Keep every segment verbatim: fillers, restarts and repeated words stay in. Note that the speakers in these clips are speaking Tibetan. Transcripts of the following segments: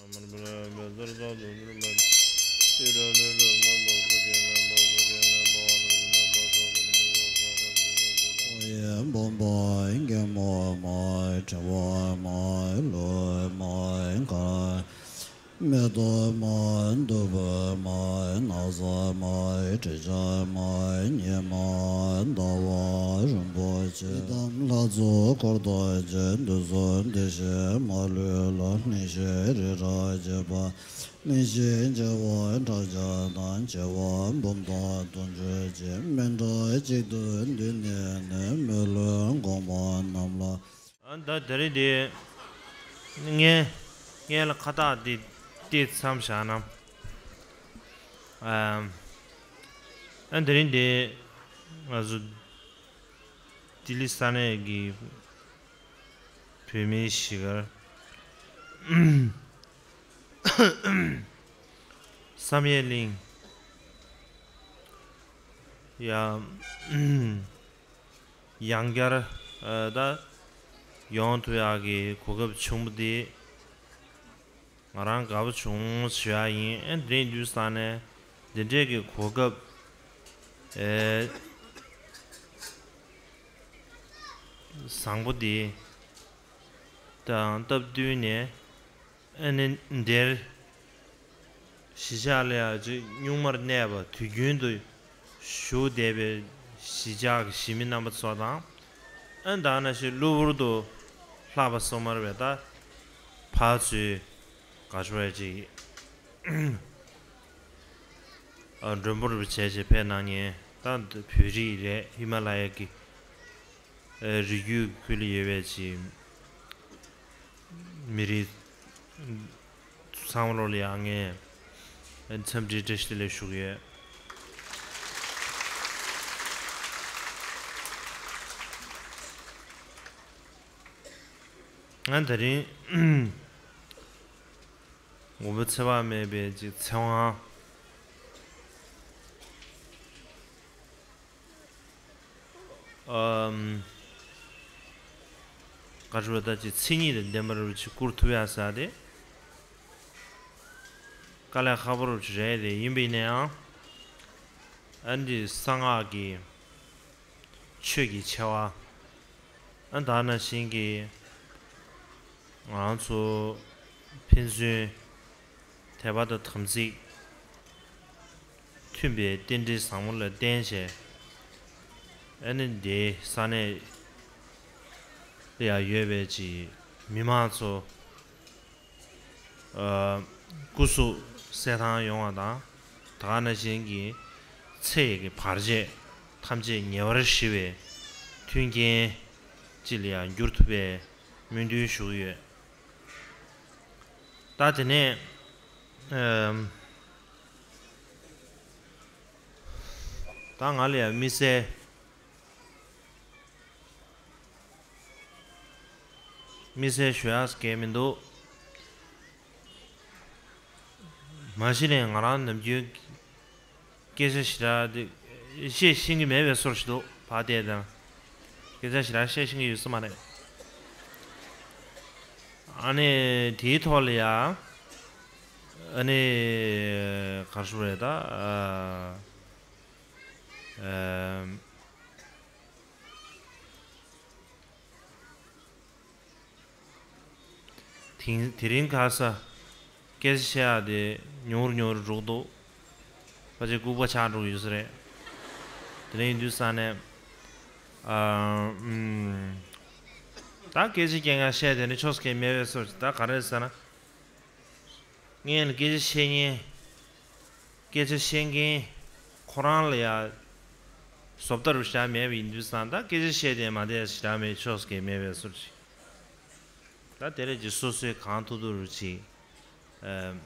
ཡེ་འབུམ་པ་སྐྱེས་མ་མ་དྲི་བ་མ་ལུས་མ་ག་མེ་ཏོག་མ་བདུག་པ་མ་ན་བཟའ་མ་དྲི་ཆབ་མ་ཉི་མ་ཟླ་བ་རིན་པོ་ཆེ་དམ་ལྷ་ཚོགས་འཁོར་དང་བཅས་འདི་ཚོགས་འདི་ཞེས་མ་ལུས་ལ་ལྷན་ཞིག་རི་རབ་བྱེད་པ། ལྷན་ཞིག་བྱེ་བ་ཕྲག་བརྒྱ་དང་བྱེ་བ་འབུམ་དང་དུང་ཕྱུར་གྱིས་མི་འདྲ་གཅིག་ཏུ་འདུས་ནས་ནི་མི་ལུས་གོང་མ་རྣམས་ལ། ཨ་ད་དེ་རིང་འདི་ངས་ངས་ལ་ཁ་བཏགས་འདི་འདི་མཚམས་བཞག་ན། ཨ་ཨ་དེ་རིང་འདི་ང་ཚོ་ལྡི་ལི་ས་གནས་ཀྱི་བོད་མིའི་གཞིས་སྒར་བསམ་ཡས་གླིང་ཡ་ཡང་བསྐྱར་ཨ་ད་ཡོང་ཐུབ་ཡག་གི་གོ་སྐབས་བྱུང་བ་འདི་ང་རང་དགའ་པོ་བྱུང་ཞུ་ཡག་ཡིན། ཨ་དེ་རིང་དུས་སང་ནས་འདི་འདྲས་ཀྱི་གོ་སྐབས་ཨེ་བཟང་པོ་འདི་དང་སྟབས་བསྟུན་ནས་ཨ་ནི་འདིར་གཞིས་ཆགས་ལ་ཡང་ཅིག་གཉུག་མར་གནས་པ་དུས་རྒྱུན་དུ་བཞུགས་བསྡད་པའི་གཞིས་ཆགས་ཀྱི་གཞིས་མི་རྣམ་པ་ཚོ་དང་། ཨ་ད་ནང་བཞིན་གློ་བུར་དུ་ལྷགས་པ་སོ་མར་བའི་ད་ཕར་ཚུར་ག་ཚོད་ཅིག་ཨ་མགྲོན་པོར་བྱས་བྱས་ཕེབས་གནང་མཁན་ད་བོད་རིགས་རེད། ཧི་མ་ལ་ཡ་གི་ཨ་རི་རྒྱུད་ཁུལ་ལ་ཡོད་པའི་ཅིག་མི་རིགས་ཚང་མ་ལོ་ལ་ཡང་ངས་འཚམས་འདྲི་བཀྲ་ཤིས་བདེ་ལེགས་ཞུ་གི་ཡོད། ང་དེ་རིང་ངོ་བོ་འཚེ་བ་མེད་པའི་ཅིག་ཚེ་དབང་ཨམ། ག་རེ་ཟེར་ད་ཅིག་མཚན་ཉིད་དང་ལྡན་པ་རུ་ཅིག་བཀུར་ཐུབ་ཡ་ཟེར་ཏེ། དཀའ་ལས་ཁག་པོ་རུ་ཅིག་རེད་དེ་ཡིན་པ་ཡིན་ན་ཡང་། ཨ་འདི་གསང་སྔགས་ཀྱི་ཆོས་ཀྱི་ཆེ་བ། ཨ་ད་ནང་བཞིན་གྱི་ང་རང་ཚོ་ཕན་ཚུན་དད་པ་དང་དམ་ཚིག་མཐུན་པའི་རྟེན་འབྲེལ་བཟང་པོ་ལ་བརྟེན་བྱས། ཨ་ནི་འདིའི་ས་གནས་ལ་ཡང་ཡོད་པའི་ཅིག་མི་མང་ཚོ་ཨ་སྐུ་གཟུགས་གསལ་ཐང་ཡོང་བ་དང་། ད་ག་ནང་བཞིན་གྱི་ཚེ་ཡི་གི་བར་ཆད་ཐམས་ཅད་ཉེ་བར་ཞི་བའི་མཐུན་རྐྱེན་ཅིག་ལ་ཡང་འགྱུར་ཐུབ་པའི་སྨོན་འདུན་ཞུ་གི་ཡོད། ད་དེ་ནས་ཨམ། ད་ང་ལ་ཡང་དམིགས་བསལ་དམིགས་བསལ་ཞུ་ཡག་གང་མི་འདུག། མ་གཞི་ནས་ང་རང་ནམ་རྒྱུན་སྐད་ཆ་ཞེ་དྲག་དེ་བཤད་ཤེས་ཀྱི་མེད་པའི་བཟོ་ཞིག་འདུག། ཕར་བལྟས་དང་། སྐད་ཆ་ཞེ་དྲག་བཤད་ཤེས་ཀྱི་ཡོད་ས་མ་རེད། ཨ་ནི་དེའི་ཐོག་ལ་ཡ། ཨ་ནི་ག་རེ་ཞུ་རེད་ད། ཨ་ཨ། དེང་དེ་རིང་ཁ་ས་སྐད་ཆ་བཤད་ཡག་དེ་ཉུང་རུ་ཉུང་རུ་འགྲོ་གི་འདུག། ཕལ་ཆེར་ལྐུགས་པ་ཆགས་འགྲོ་གི་ཡོད་ས་རེད། དེ་རིང་དུས་ས་ནས་ཨ་ཨུམ། ད་སྐད་ཆ་རྐྱང་རྐྱང་བཤད་དེ་ནི་ཆོས་སྐད་མེད་པའི་བཟོ་ཞིག། ད་ག་རེ་ཟེར་ན། ངས་ནི་སྐད་ཆ་བཤད་མཁན། སྐད་ཆ་བཤད་མཁན་ཁོ་རང་ལ་ཡ་བཟོ་ལྟ་རུ་བཞག་མེད་པ་ཡིན་དུས་ཙང་ད་སྐད་ཆ་བཤད་དེ་མ་བསྡད་ཞེ་དྲག་མེད་ཆོག་སྐད་མེད་པའི་བཟོ་ཞིག། ད་དེ་རེད་ཀྱི་སོ་སོས་གང་ཐུབ་ཐུབ་རུ་ཅིག་ཨ་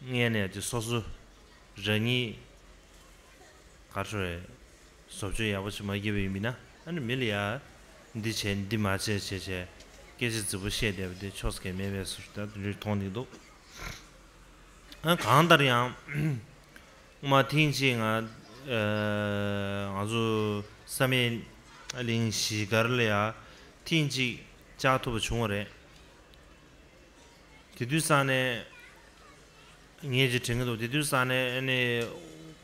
ངས་ནས་ཀྱི་སོ་སོ་རང་ཉིད་ག་རེ་ཟེར་བཟོ་བཅོས་ཡག་པོ་ཞིག་མ་བརྒྱབ་པ་ཡིན་པ་ཡིན་ན། ཨ་ནི་མི་ལ་ཡ་འདི་བྱས་འདི་མ་བྱས་བྱས་བྱས་སྐད་ཆ་རྫིག་པོ་བཤད་བསྡད་པ་དེ་ཆོག་སྐད་མེད་པའི་བཟོ་ཞིག་ད་དེ་འདྲའི་མཐོང་གི་འདུག། ཨ་གང་ལྟར་ཡང་སྔོན་མ་ཐེངས་གཅིག་ང་ཨ་ང་ཚོ་བསམ་ཡས་གླིང་གཞིས་སྒར་ལ་ཡ་ཐེངས་གཅིག་བཅར་ཐུབ་པ་བྱུང་བ་རེད། དེ་དུས་ཙང་ནས་ངས་ཅིག་དྲན་གྱི་འདུག་དེ་དུས་ཙང་ནས་ཨ་ནི་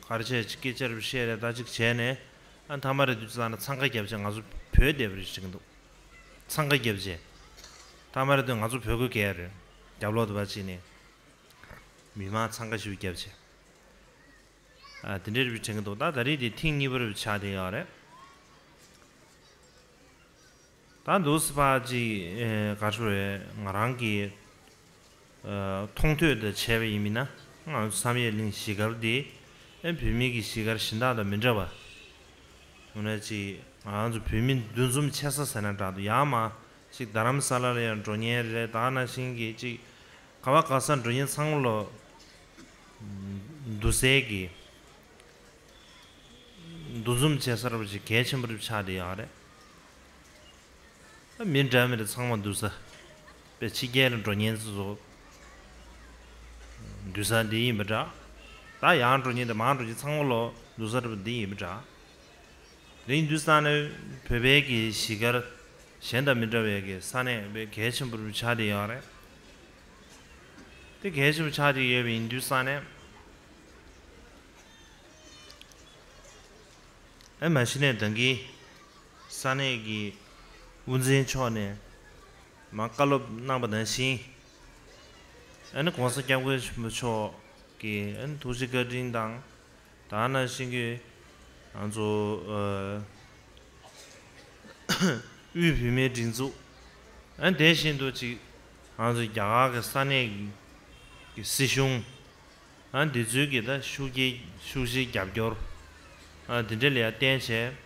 ག་རེ་བྱས། ཅིག་སྐད་ཆ་རེ་བཤད་རེ་ད་ཅིག་བྱས་ནས། ཨ་མཐའ་མ་རེ་དུས་ཙང་ནས་འཚང་ཁ་བརྒྱབ་བྱས། ང་ཚོ་བོད་བསྡད་པ་རེད་དྲན་གྱི་འདུག་འཚང་ཁ་བརྒྱབ་བྱས། མཐའ་མ་རེ་དུས་ང་ཚོ་བོད་སྐད་ག་རེ་རྒྱབ་ལོག་དུ་བ་ཅིག་ནས་མི་མང་འཚང་ཁ་ཞིག་བརྒྱབ་བྱས། ཨ་དེ་འདྲའི་རེ་བ་དྲན་གྱི་འདུག་ད་ད་རེས་དེ་ཐེངས་གཉིས་པ་རེ་བ་ཆགས་བསྡད་ཡོད་རེད། ད་འདུག་སེ་ཕར་ཅིག་ཨེ་ག་རེ་ཟེར། ང་རང་གི་ཨ་མཐོང་ཐོས་དེ་བྱས་པ་ཡིན་མིན་ན། ང་ཚོ་བསམ་ཡས་གླིང་གཞིས་སྒར་འདི་ཨེ་བོད་མི་གི་གཞིས་སྒར་གཞན་དག་དང་མི་འདྲ་བ། འོ་ན་ཅིག་ང་ཚོ་བོད་མི་འདུ་འཛོམས་ཆེ་ས་ཟེར་ན་འདྲ་འདུག་ཡང་མ་ཅིག་རྡ་རམ་ས་ལ་ལ་ཡང་འགྲོ་མཁན་རེད། ད་ནང་བཞིན་གྱི་ཅིག་ག་བ་ག་ས་འགྲོ་མཁན་ཚང་མ་ལོ་འདུ་སའི་གི་འདུ་འཛོམས་བྱེད་ས་ར་བ་ཅིག་གལ་ཆེན་པོ་རེ་ཆགས་བསྡད་ཡོད་རེད། མི་འདྲ་མི་འདྲ་ཚང་མ་འདུ་ས། དཔེ་ཕྱི་རྒྱལ་ལ་འགྲོ་མཁན་ཚོ་འདུ་ས་འདི་ཡིན་པ་འདྲ། ད་ཡང་འགྲོ་མཁན་དང་མར་འགྲོ་མཁན་ཚང་མ་ལོ་འདུ་ས་ར་བ་འདི་ཡིན་པ་འདྲ། དེ་ཡིན་དུས་ཙང་ནས་བོད་པའི་གི་གཞིས་སྒར་གཞན་དང་མི་འདྲ་བའི་གི་ས་གནས་དཔེ་གལ་ཆེན་པོ་རུ་ཆགས་བསྡད་ཡོད་རེད། དེ་གལ་ཆེན་པོ་ཆགས་བསྡད་ཡོད་པ་ཡིན་དུས་ཙང་ནས། ཨེ་མ་གཞི་ནས་ད་གིན་ས་གནས་ཀྱི་དབུ་འཛིན་མཆོག་ནས་མར་བཀའ་སློབ་གནང་པ་ནང་བཞིན། ཨ་ནི་༸གོང་ས་༸སྐྱབས་མགོན་ཆེན་པོ་མཆོག་གི་ཨ་ནི་ཐུགས་རྗེ་བཀའ་དྲིན་དང་། ད་ནང་བཞིན་གྱི་ང་ཚོ་ཨ་དབུས་བོད་མིའི་སྒྲིག་འཛུགས། ཨ་ནི་དེ་བཞིན་དུ་ཅིག་ང་ཚོ་རྒྱ་གར་གྱི་ས་གནས་ཀྱི་སྲིད་གཞུང་། ཨ་འདི་ཚོའི་གི་ད་ཤུགས་རྐྱེན་ཤུགས་ཆེའི་རྒྱབ་སྐྱོར། ཨ་འདི་འདྲ་ལ་ཡ་བརྟེན་བྱས།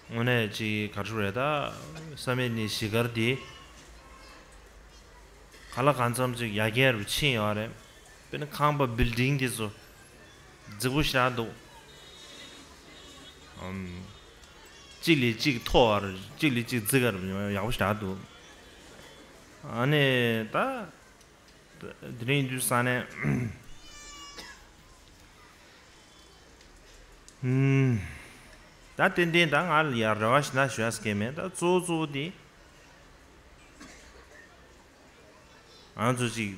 དངོས་གནས་ཅིག་ག་རེ་ཟེར་རེད། ད་བསམ་ཡས་གླིང་གཞིས་སྒར་འདི་གང་ལ་གང་འཚམ་ཅིག་ཡར་རྒྱས་རུ་ཕྱིན་ཡོད་རེད། དཔེར་ན་ཁང་པ་བིལ་ཌིང་འདི་ཚོ་རྫིག་པོ་ཞེ་དྲག་འདུག་ཨམ། གཅིག་ལས་གཅིག་མཐོ་བ་རུ་གཅིག་ལས་གཅིག་རྫིག་པ་རུ་ཡག་པོ་ཞེ་དྲག་འདུག་ཨ་ནི་ད། དེ་རིང་དུས་ས་ནས། ཨུམ། ད་ཏན་ཏན་ད་ང་ལ་ཡ་རེ་བ་ཞིག་ན་ཞུ་ཡ་སྐད་མེད། ད་གཙོ་བོ་གཙོ་བོ་དེ། ང་ཚོ་ཅིག་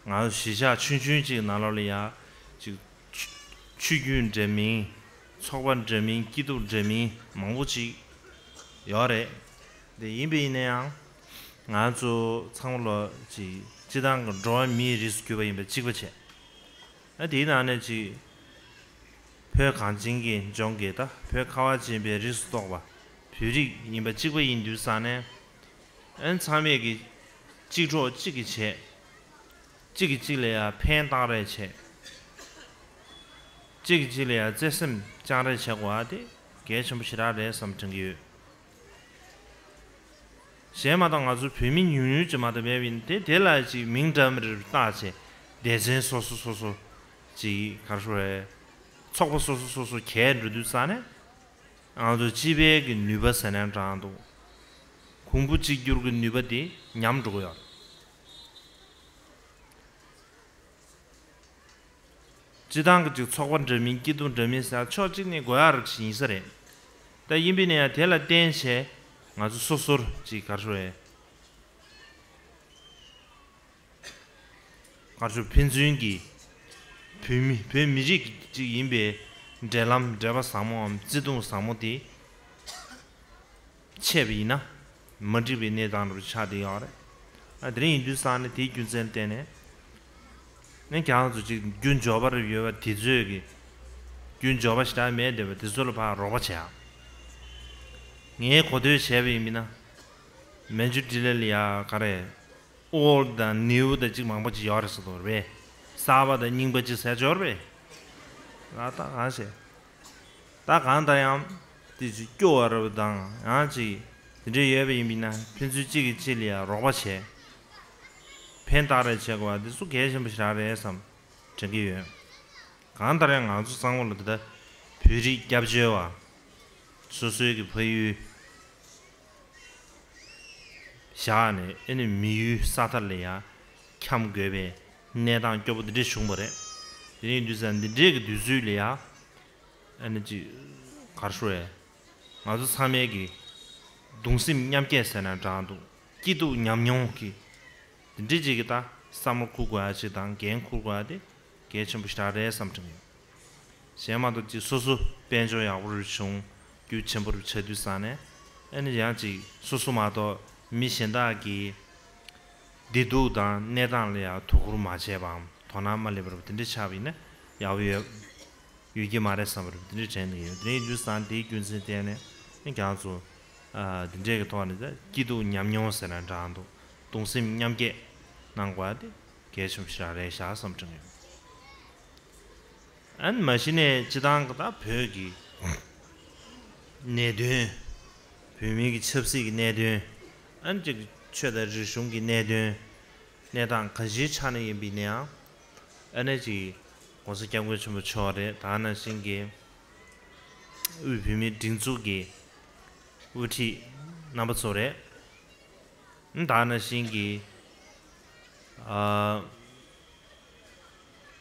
ང་ཚོ་གཞིས་ཆགས་ཆུང་ཆུང་ཅིག་ནང་ལོགས་ལ་ཡ་ཅིག་ཆོས་ཆོས་བརྒྱུད་འདྲ་མིན། ཚོགས་པ་འདྲ་མིན། སྐྱིད་སྡུག་འདྲ་མིན་མང་པོ་ཅིག་ཡོད་རེད། དེ་ཡིན་པ་ཡིན་ན་ཡང་། ང་ཚོ་ཚང་མ་ལོ་ཅིག་སྤྱི་བཏང་གི་འགྲོ་བ་མིའི་རིགས་སུ་གྱུར་པ་ཡིན་པ་གཅིག་པ་བྱས། ཨ་དེའི་ནང་ནས་ཅིག་བོད་གངས་ཅན་གྱི་ལྗོངས་ཀྱི་ད་བོད་ཁ་བ་ཅན་པའི་རིགས་སུ་གཏོགས་པ་བོད་རིགས་ཡིན་པ་གཅིག་པ་ཡིན་དུས་ཙང་ནས། ཨ་ཚང་མས་ཀྱི་གཅིག་གྲོགས་གཅིག་གིས་བྱས། གཅིག་གིས་གཅིག་ལ་ཡ་ཕན་བཏགས་རེས་བྱས། གཅིག་གིས་གཅིག་ལ་ཡ་བརྩེ་སེམས་བཅངས་རེས་བྱེད་དགོས་པ་དེ་གལ་ཆེན་པོ་ཞེ་དྲག་རེད་བསམ་དྲན་གྱི་ཡོད། གཞན་མ་གཏོགས་ང་ཚོ་བོད་མི་ཉུང་ཉུང་ཅིག་མ་གཏོགས་མེད་པ་ཡིན་ཏེ། དེ་ལ་ཅིག་མིང་འདྲ་མི་འདྲ་བཏགས་བྱས། སྡེ་ཚན་སོ་སོ་སོ་སོ་ཅིག་ག་རེ་ཟེར་རེད། ཚོགས་པ་སོ་སོ་སོ་སོ་གྱེས་འགྲོ་དུས་ཙང་ནས། ང་ཚོ་སྤྱི་པའི་གི་ནུས་པ་ཟེར་ན་འདྲ་འདུག་གོང་བུ་གཅིག་གྱུར་གྱི་ནུས་པ་དེ་ཉམས་འགྲོ་གི་ཡོད་རེད། སྤྱི་བཏང་གི་ཅིག་ཚོགས་པ་འདྲ་མིན། སྐྱིད་སྡུག་འདྲ་མིན་ཟེར་ཕྱོགས་གཅིག་ནས་དགོས་ཡག་རེད་ཡིན་ས་རེད། ད་ཡིན་པས་ན་ཡང་དེ་ལ་བརྟེན་བྱས་ང་ཚོ་སོ་སོར་ཅིག་ག་རེ་ཟེར་རེད། ག་རེ་ཟེར། ཕན་ཚུན་གྱི་བོད་མི་བོད་མི་རིགས་ཅིག་ཡིན་པའི་འབྲེལ་ལམ་འབྲེལ་བ་ཟབ་མོའམ་བརྩེ་དུང་ཟབ་མོ་དེ་ཆད་པ་ཡིན་ན་མ་འགྲིག་པའི་གནས་སྟངས་རུ་ཆགས་བསྡད་ཡོད་རེད། ཨ་དེ་རིང་ཡིན་དུས་ཙང་ནས་དེའི་རྒྱུ་མཚན་བརྟེན་ནས། ནས་ཁྱེད་རང་ཚོ་ཅིག་རྒྱུ་འབྱོར་པ་རེ་ཡོད་པ་དེ་ཚོས་ཀྱི་རྒྱུ་འབྱོར་པ་ཞེ་དྲག་མེད་བསྡད་པ་དེ་ཚོ་ལ་ཕར་རོགས་པ་བྱེད་ཨ། ངས་གོ་ཐོས་བྱས་པ་ཡིན་མིན་ན། མན་ཇུ་ཊི་ལི་ལ་ཡ་ག་རེ། ཨོལ་དང་ནིའུ་དང་ཅིག་མང་པོ་ཅིག་ཡོད་རེད་ཟེར་འདུག་རེད། གསར་པ་དང་རྙིང་པ་ཅིག་ཟེར་ཡོད་རེད། ང་ད་གང་ཤེས། ད་གང་ལྟར་ཡང་དེ་ཅིག་སྐྱོ་བ་རེད་པ་དང་ཡང་ཅིག་དེ་འདྲ་ཡོད་པ་ཡིན་པས་ན་ཕན་ཚུན་གཅིག་གིས་གཅིག་ལ་ཡང་རོགས་པ་བྱས། ཕན་བཏགས་རེས་བྱེད་དགོས་པ་འདི་ཚོ་གལ་ཆེན་པོ་ཞིག་རང་རེད་བསམ་དྲན་གྱི་ཡོད། གང་ལྟར་ཡང་ང་ཚོ་ཚང་མ་ལ་འདི་ལྟར་བོད་རིགས་སྐྱབས་བཅོལ་བ། སོ་སོའི་གི་ཕ་ཡུལ་བཞག་ནས་ཨེ་ནི་མི་ཡུལ་ས་མཐར་ལ་ཡ་འཁྱམས་དགོས་པའི་གནས་སྟངས་སྐྱོ་པོ་འདི་འདྲ་བྱུང་བ་རེད། དེ་ཡིན་དུས་ཙང་འདི་འདྲའི་གི་དུས་ཚོད་ལ་ཡ། ཨ་ནི་ཅིག་ག་རེ་ཟེར་རེད། ང་ཚོ་ཚང་མའི་གི་གདུང་སེམས་མཉམ་སྐྱེད་ཟེར་ན་འདྲ་འདུག་སྐྱིད་སྡུག་མཉམ་མྱོང་གི་ འདི་འདྲ་ཅིག་གི་ད་བསམ་བློ་འཁུར་དགོས་ཡ་ཅིག་དང་འགན་འཁུར་དགོས་ཡ་དེ་གལ་ཆེན་པོ་ཞེ་དྲག་རེད་བསམ་དྲན་ཡོད། གཞན་མ་གཏོགས་ཅིག་སོ་སོ་དཔལ་འབྱོར་ཡག་པོ་རུ་བྱུང་རྒྱུ་ཆེན་པོ་རུ་ཆགས་དུས་ཙང་ནས། ཨ་ནི་ཡང་ཅིག་སོ་སོ་མ་གཏོགས་མི་གཞན་དག་གི་བདེ་སྡུག་དང་གནས་སྟངས་ལ་ཡང་དོ་ཁུར་མ་བྱས་པའམ་དོ་སྣང་མ་སླེབས་པ་དེ་འདྲ་ཆགས་པ་ཡིན་ན་ཡག་པོ་ཡོད་ཡོད་ཀྱི་མ་རེད་བསམ་པ་རེད། དེ་འདྲ་དྲན་གྱི་ཡོད། དེ་འདྲ་ཡིན་དུས་ཙང་དེའི་རྒྱུ་མཚན་བརྟེན་ནས་ཨ་ནི་ཁྱེད་རང་ཚོ་ཨ་དེ་འདྲའི་གི་ཐོག་ནས་ད་སྐྱིད་སྡུག་མཉམ་མྱོང་ཟེར་ན་འདྲ་འདུག་གདུང་སེམས་མཉམ་སྐྱེད་གནང་དགོས་པ་དེ་གལ་ཆེན་པོ་ཞིག་རེད་ཤག་བསམ་དྲན་ཡོད། ཨ་ནི་མ་གཞི་ནས་སྤྱི་བཏང་གི་ད་བོད་ཀྱི་གནད་དོན། བོད་མིའི་གི་ཆབ་སྲིད་ཀྱི་གནད་དོན། ཨ་ནི་ཅིག་ཆོས་དང་རིག་གཞུང་གི་གནད་དོན། གནས་སྟངས་གང་ཅིའི་ཆ་ནས་ཡིན་པ་ཡིན་ན་ཡང་། ཨ་ནི་ཅིག་༸གོང་ས་༸སྐྱབས་མགོན་ཆེན་པོ་མཆོག་རེད། ད་ག་ནང་བཞིན་གྱི་དབུས་བོད་མིའི་སྒྲིག་འཛུགས་ཀྱི་དབུ་ཁྲིད་རྣམ་པ་ཚོ་རེད། ད་ག་ནང་བཞིན་གྱི་ཨ་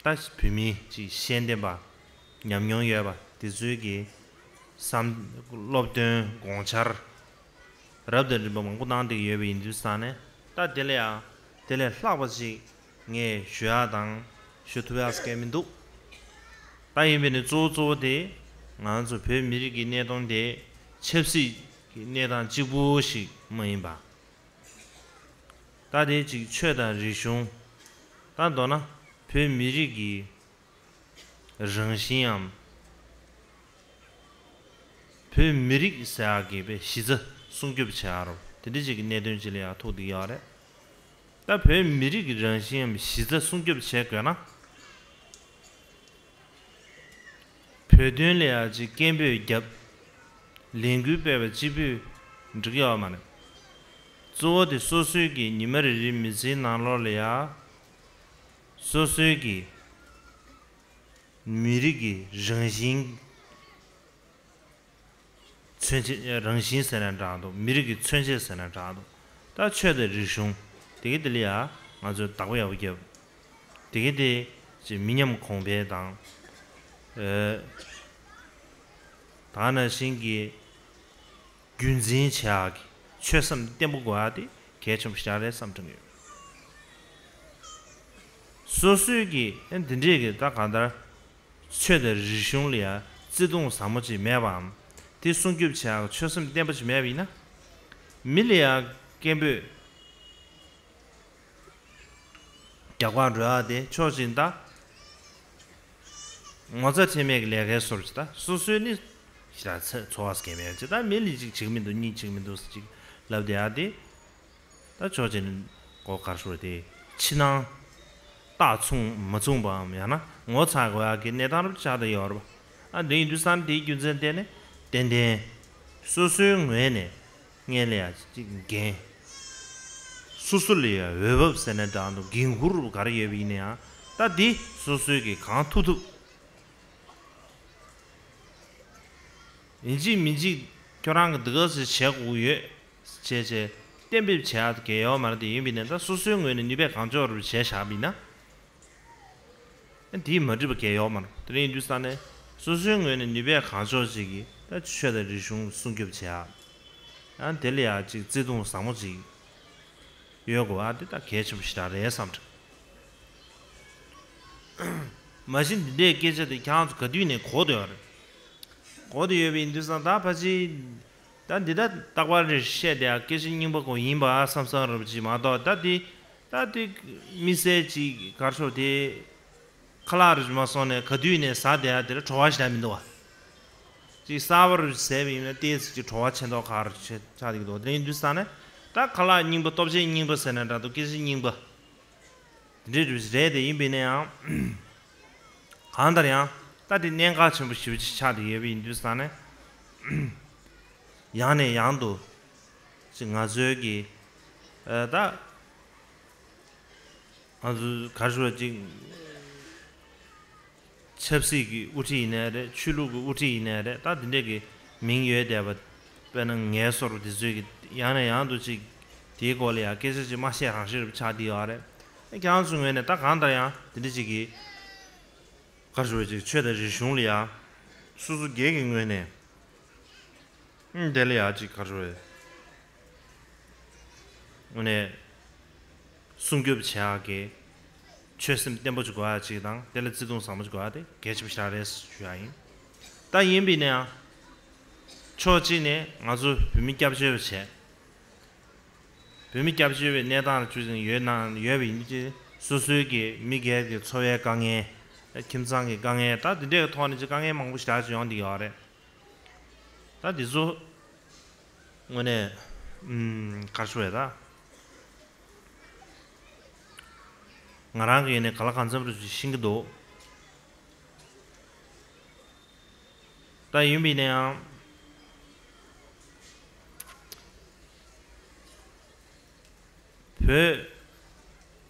ད་བོད་མི་ཅིག་ཤེས་ལྡན་པ་ཉམས་མྱོང་ཡོད་པ་དེ་ཚོའི་གི་བསམ་སློབ་སྟོན་དགོངས་འཆར་རབ་དང་རིམ་པ་མང་པོ་གནང་བསྡད་ཀྱི་ཡོད་པ་ཡིན་དུས་ཙང་ནས། ད་དེ་ལས་ཡང་དེ་ལས་ལྷག་པ་ཅིག་ངས་ཞུ་ཡག་དང་ཞུ་ཐུབ་ཡག་སྐལ་མི་འདུག་ད་ཡིན་པས་ནི་གཙོ་བོ་གཙོ་བོ་དེ་ང་ཚོ་བོད་མི་རིགས་ཀྱི་གནས་སྟངས་དེ་ཆབ་སྲིད་ཀྱི་གནས་སྟངས་གཅིག་པུ་ཞིག་མ་ཡིན་པ། ད་དེ་ཅིག་ཆོས་དང་རིག་གཞུང་། ད་མདོར་ན་བོད་མི་རིགས་ཀྱི་རང་བཞིན་ནམ། བོད་མི་རིགས་ཟེར་ཡག་གི་པའི་གཞི་རྩ་སྲུང་སྐྱོབ་བྱེད་ཡག་རོ། དེ་འདྲ་ཅིག་གི་གནད་དོན་ཅིག་ལ་ཡང་ཐུག་བསྡད་ཡོད་རེད། ད་བོད་མི་རིགས་ཀྱི་རང་བཞིན་ནམ་གཞི་རྩ་སྲུང་སྐྱོབ་བྱེད་དགོས་ན། བོད་དོན་ལ་ཡ་ཅིག་སྐད་འབོད་བརྒྱབ། ལས་འགུལ་སྤེལ་བ་གཅིག་པུས་འགྲིག་ཡོད་མ་རེད། གཙོ་བོ་དེ་སོ་སོའི་གི་ཉི་མ་རེ་རེའི་མི་ཚེའི་ནང་ལོགས་ལ་ཡ། སོ་སོའི་གི་མི་རིགས་ཀྱི་རང་བཞིན། མཚོན་བྱེད་རང་བཞིན་ཟེར་ན་འདྲ་འདུག་མི་རིགས་ཀྱི་མཚོན་བྱེད་ཟེར་ན་འདྲ་འདུག་ད་ཆོས་དང་རིག་གཞུང་དེ་གི་དེ་ལ་ཡ་ང་ཚོས་བདག་པོ་ཡག་པོ་བརྒྱབ། དེ་གི་དེ་ཅིག་མི་ཉམས་གོང་འཕེལ་དང་། ཨེ། ད་ག་ནང་བཞིན་གྱི་རྒྱུན་འཛིན་བྱེད་ཡག་གི་ཆོད་སེམས་བརྟན་པོ་དགོས་ཡག་དེ་གལ་ཆེན་པོ་ཞིག་རེད་བསམ་དྲན་གྱི་ཡོད། སོ་སོའི་གི་ཨེ་འདི་འདྲས་ཀྱི་ད་གང་ལྟར། ཆོས་དང་རིག་གཞུང་ལ་ཡང་བརྩེ་དུང་ཟབ་མོ་ཅིག་མེད་པའམ། དེ་སྲུང་སྐྱོབ་བྱེད་ཡག་ཆོད་སེམས་བརྟན་པོ་ཅིག་མེད་པ་ཡིན་ན། མི་ལ་ཡང་སྐད་འབོད་རྒྱག་པར་འགྲོ་ཡག་དེ་ཕྱོགས་གཅིག་ནས་ད་ངོ་ཚ་ཁྲེལ་མེད་ཀྱི་ལས་ཀའི་སོར་ཅིག་ད་སོ་སོའི་ནི་ཞེ་དྲག་ཚ་ཚོར་བ་སྐྱེ་མེད་ཅིག་ད་མི་ལ་ཅིག་བྱེད་ཀྱི་མི་འདུག་གཉིས་བྱེད་ཀྱི་མི་འདུག་ཅིག་ལབ་བསྡད་ཡག་དེ། ད་ཕྱོགས་གཅིག་ནས་གོ་ག་རེ་ཞུ་དགོས་རེད་དེ། ཕྱི་ནང་རྟགས་མཚུངས་མ་མཚུངས་པའམ་ཡང་ན་ངོ་ཚ་དགོས་ཡག་གི་གནས་སྟངས་རབ་ཆགས་བསྡད་ཡོད་རེད་པ། ཨ་འདི་ཡིན་དུས་ཙང་དེའི་རྒྱུ་མཚན་བརྟེན་ནས་ཏན་ཏན་སོ་སོའི་ངོས་ནས་སྔོན་ལ་ཡང་ཅིག་འགན། སོ་སོ་ལ་ཡང་འོས་བབ་ཟེར་ན་འདྲ་འདུག་འགན་འཁུར་ག་རེ་ཡོད་པ་ཡིན་ན་ཡང་ད་འདི་སོ་སོའི་གི་གང་ཐུབ་ཐུབ། ཡིན་གཅིག་མིན་གཅིག་ཁྱོད་རང་གི་འདི་ག་ཚོད་བྱེད་དགོས་ཡོད། བྱས་བྱས་གཏན་འབེབས་བྱེད་ཡག་གལ་ཡོད་མ་རེད་དེ། ཡིན་པ་ཡིན་ན་ད་སོ་སོའི་ངོས་ནས་ནུས་པས་གང་ལྕོགས་རུ་བྱས་བཞག་པ་ཡིན་ན། ཨ་དེས་མ་འགྲིག་པ་གལ་ཡོད་མ་རེད། དེ་རིང་ཡིན་དུས་ཙང་ནས་སོ་སོའི་ངོས་ནས་ནུས་པས་གང་ལྕོགས་ཅིག་གིས་ད་ཆོས་དང་རིག་གཞུང་སྲུང་སྐྱོབ་བྱེད་ཡག་ཨ་དེ་ལ་ཡག་ཅིག་བརྩེ་དུང་ཟབ་མོ་ཅིག་ཡོད་དགོས་པ་དེ་ད་གལ་ཆེན་པོ་ཞེ་དྲག་རེད་བསམ་འདྲ། མ་གཞི་འདི་འདྲའི་སྐད་ཆ་དེ་ཁྱེད་རང་ཚོ་ག་དུས་ནས་གོ་བསྡད་ཡོད་རེད། གོ་བསྡད་ཡོད་པ་ཡིན་དུས་ཙང་ད་ཕལ་ཆེར་ད་འདི་ད་རྟག་པར་རེ་བཤད་བསྡད་ཡག་སྐད་ཆ་རྙིང་པ་གོ་ཡིན་པ་བསམ་བསམ་རབ་ཅིག་མ་གཏོགས། ད་འདི་ད་འདི་དམིགས་བསལ་ཅིག་ག་རེ་ཞུ་དེ་ཁ་ལག་རུ་མ་སོང་ནས་ག་དུས་ནས་ཟ་བསྡད་ཡག་དེ་ལ་བྲོ་བ་ཞེ་དྲག་མི་འདུག་བ། ཅིག་གསར་པ་རུ་ཟས་པ་ཡིན་ན་ཏོག་ཙམ་ཅིག་བྲོ་བ་ཆེ་མདོག་ཁ་རུ་ཆེ་ཆགས་བསྡད་ཀྱི་འདུག་དེ་ཡིན་དུས་ཙང་ནས་ད་ཁ་ལག་རྙིང་པ་སྟོབས་ཆེན་རྙིང་པ་ཟེར་ན་འདྲ་འདུག་སྐད་ཆ་རྙིང་པ། འདི་འདྲའི་རེད་དེ། ཡིན་པས་ན་ཡང་གང་ལྟར་ཡང་ད་དེ་གནད་འགག་ཆེན་པོ་ཞེ་པོ་ཅིག་ཆགས་བསྡད་ཡོད་པ་ཡིན་དུས་ཙང་ནས། ཡང་ནས་ཡང་དུ་ཅིག་ང་ཚོའི་གི་ཨ་ད་ང་ཚོ་ག་རེ་ཞུ་བ་ཅིག་ཆབ་སྲིད་ཀྱི་དབུ་ཁྲིད་ཡིན་ནའི་རེད། ཆོས་ལུགས་ཀྱི་དབུ་ཁྲིད་ཡིན་ནའི་རེད། ད་དེ་འདྲས་ཀྱི་མིང་ཡོད་བསྡད་པ། དཔེར་ན་ངའི་སོར་དེ་ཚོས་ཀྱི་ཡང་ནས་ཡང་དུ་ཅིག་དེའི་སྐོར་ལ་ཡང་སྐད་ཆ་ཅིག་མ་བཤད་རང་བཤད་རུ་ཆགས་བསྡད་ཡོད་རེད། ཁྱེད་རང་ཚོའི་ངོས་ནས་ད་གང་ལྟར་ཡང་དེ་འདྲ་ཅིག་གི་ག་རེ་ཞུ་བ་ཅིག་ཆོས་དང་རིག་གཞུང་ལ་ཡང་སོ་སོ་སྒེར་གྱི་ངོས་ནས་ཨང་དེ་ལ་ཡང་ཅིག་ག་རེ་ཞུ་བ། དངོས་གནས་ སྲུང་སྐྱོབ་བྱེད་ཡག་གི་ཆོད་སེམས་བརྟན་པོ་ཅིག་དགོས་ཡག་ཅིག་དང་། དེ་ལ་བརྩེ་དུང་ཟབ་མོ་ཅིག་དགོས་ཡག་དེ་གལ་ཆེན་པོ་ཞིག་རེད་ཞུ་ཡག་ཡིན། ད་ཡིན་པ་ཡིན་ན་ཡང་ཕྱོགས་གཅིག་ནས་ང་ཚོ་བོད་མི་སྐྱབས་བཅོལ་བ་བྱས། བོད་མི་སྐྱབས་བཅོལ་བའི་གནས་སྟངས་ལ་བཅུག་ཅིང་ཡོད་ན་ཡོད་པ་ཡིན་གྱི། སོ་སོའི་གི་མི་སྒེར་གྱི་འཚོ་བའི་དཀའ་ངལ། ཁྱིམ་ཚང་གི་དཀའ་ངལ། ད་དེ་འདྲའི་ཐོག་ནས་ཅིག་དཀའ་ངལ་མང་པོ་ཞེ་དྲག་ཅིག་ཡོང་བསྡད་ཡོད་རེད། ད་དེ་ཚོ་དངོས་གནས་ཨམ་ག་རེ་ཞུ་དགོས་རེད། ད་ང་རང་གི་ངོས་ནས་ག་ལ་གང་འཚམ་རེ་ཞིག་ཤེས་ཀྱི་འདུག། ད་ཡིན་པ་ཡིན་ན་ཡང་བོད་